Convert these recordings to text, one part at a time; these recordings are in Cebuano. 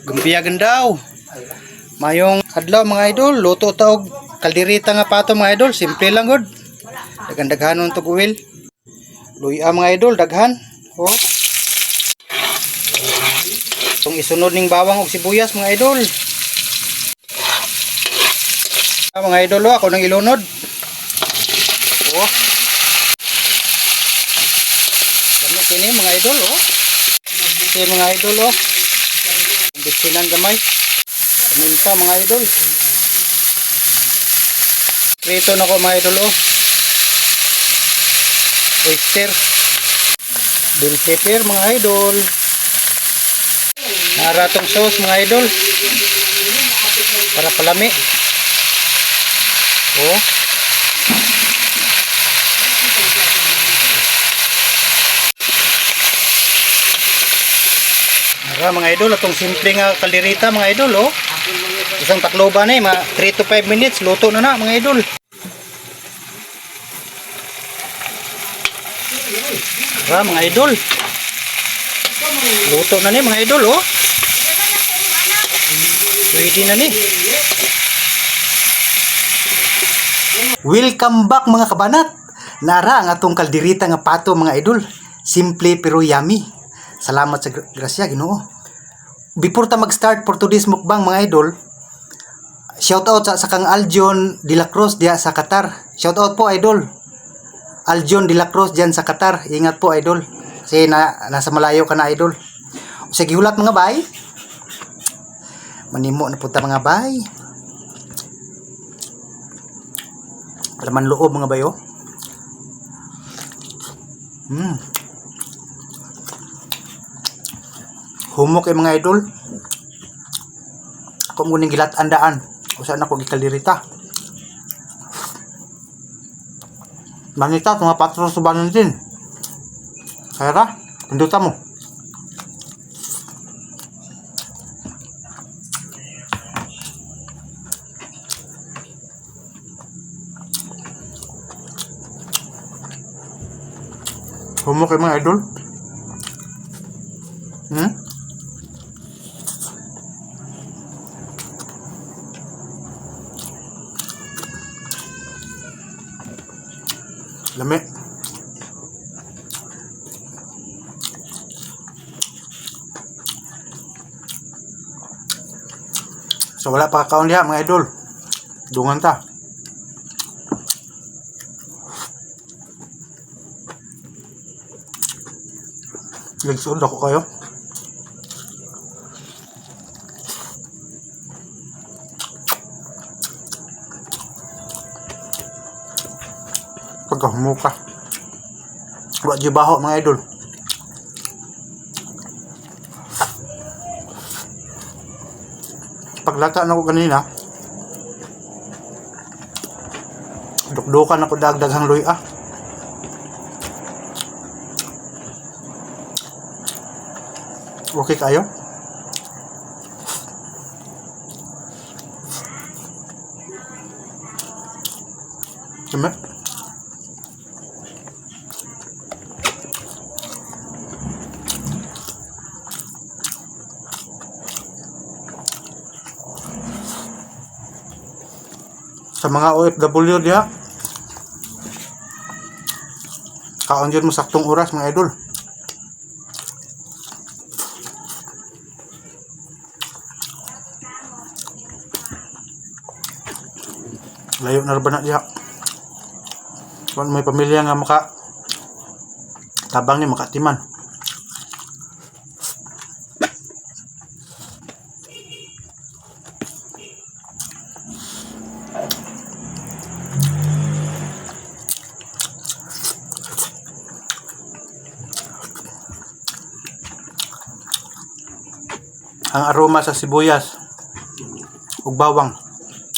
Gumpiyagan daw. Mayong adlaw, mga idol, luto ta og kaldereta nga pato, mga idol, simple lang gud. Daghan-daghanon to oil. Luya, mga idol, daghan. Oh. Itong isunod ning bawang og sibuyas, mga idol. Ah, mga idol, oh, ako nang ilunod. Oh. Dami kini, mga idol, oh. Kini, mga idol, oh. Bitsinan gamay. Paminta, mga idol. Prito na ko, mga idol, oh. Oyster. Bell pepper, mga idol. Naratong sauce, mga idol. Para palami. Oh. Ara, mga idol, atong simple nga kaldereta, mga idol, oh. Isang takloban eh, mga 3 to 5 minutes luto na na, mga idol. Ara, mga idol. Luto na ni, mga idol, oh. Ready na ni. Welcome back, mga kabanat. Nara ang atong kaldereta nga pato, mga idol. Simple pero yummy. Salamat sa grasya Ginoo. Before ta mag-start for today's mukbang, mga idol, shout out sa kang Aljon de la Cruz diya sa Qatar. Shout out po, idol. Aljon de la Cruz diyan sa Qatar. Ingat po, idol. Kasi nasa malayo ka na, idol. Sige, hulat, mga bay. Manimo na punta, mga bay. Laman loob, mga bayo. Humok eh, mga idol. Ako mo ning gilat andaan. Usa na ko gikaldereta. Manita, mga patro sa banan din. Kaya ra, pinduta mo. Humok eh, mga idol. Lami. So wala pa kaon diha, mga idol. Dungan ta. Nagsuod ako kayo. Pagkahumuka. Wa di baho, mga idol. Paglata na ko kanina, dukdukan ako dagdaghang luya. Okay kayo? Lami. Sa mga OFW diha, kaon yun mo saktong oras, mga idol. Layo na ba na diha? Kung may pamilya nga maka tabang ni makatiman. Ang aroma sa sibuyas ug bawang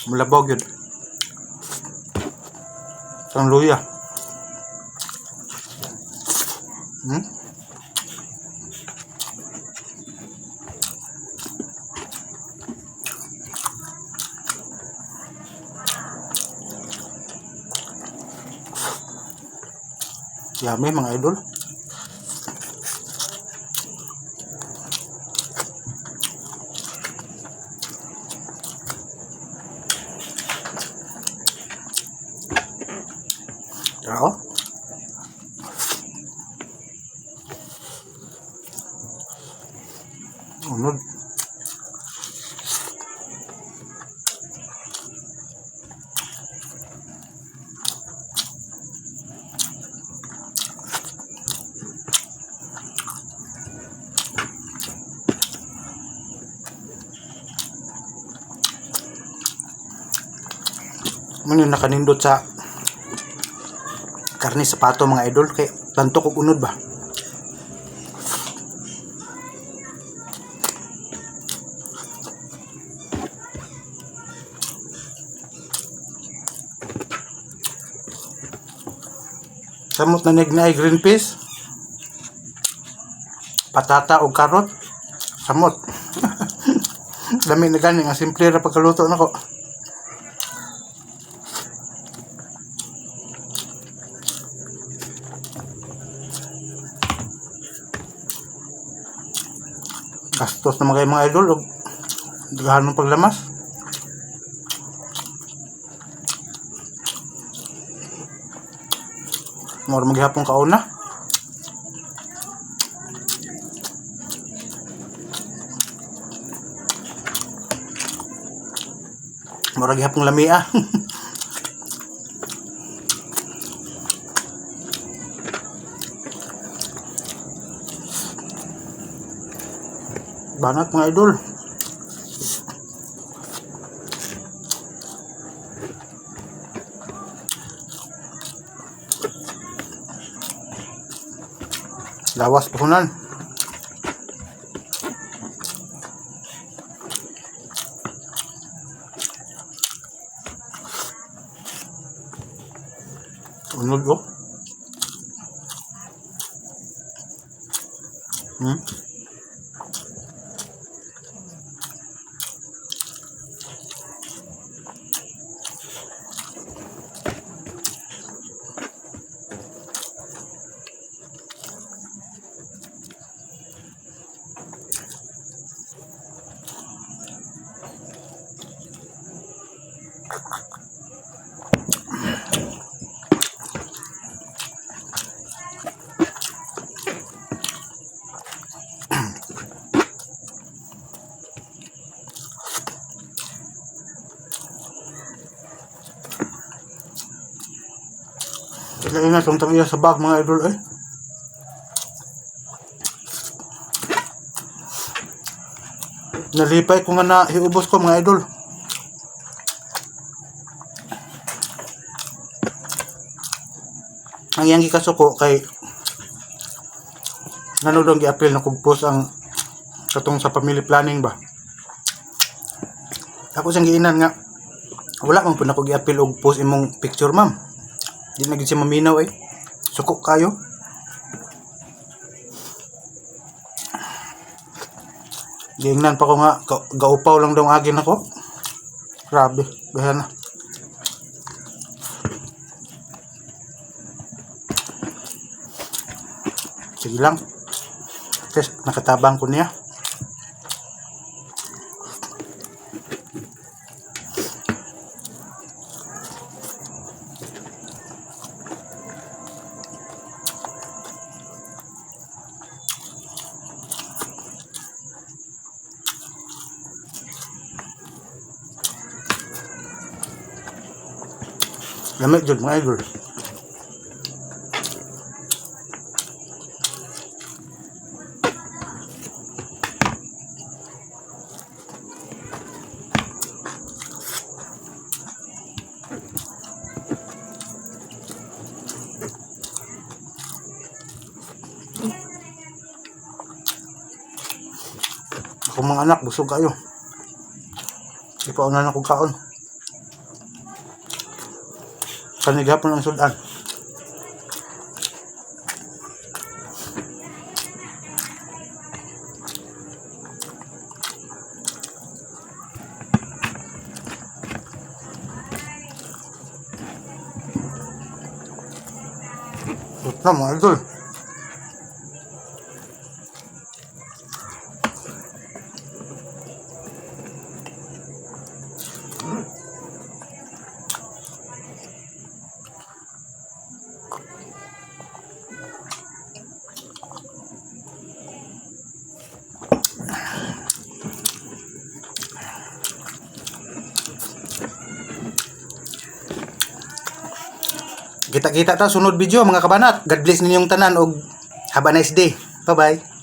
mulabaw gyud. Ang luya. Yummy, mga idol. Tara oh. Unod. Mao yung nakanindot sa karne sa pato, mga idol, kay tantok og unod ba. Samot na naay green peas, patata o karot, samot. Lami na gani nga simple ra pagkaluto nako. Gastos naman kayo, mga idol, og daghan ng paglamas. Mura maghapon kauna. Mura gihapon lamia. Banat, mga idol. Lawas puhunan. Unod oh. Lain na itong tang sa bag, mga idol eh. Nalipay ko nga na hiubos ko, mga idol. Ang iyang gikasuko kay ngano daw gi-appeal na kog post ang katong sa family planning ba. Ako siyang giinan nga wala man pud nako gi-appeal og post imong picture, ma'am. Di na gid siya maminaw eh. Suko kayo. Giingnan pa ko nga gaupaw lang daw ang agin ako. Grabe, bayan na. Sige lang. Test, nakatabang ko niya. Lami jud, mga idol. Ako mga anak, busog kayo. Ipauna na kong kaon. Kanighapon ang sudan. Ito na, mga idol. Kita-kita ta sunod video, mga kabanat. God bless ninyong tanan og have a nice day. Bye-bye.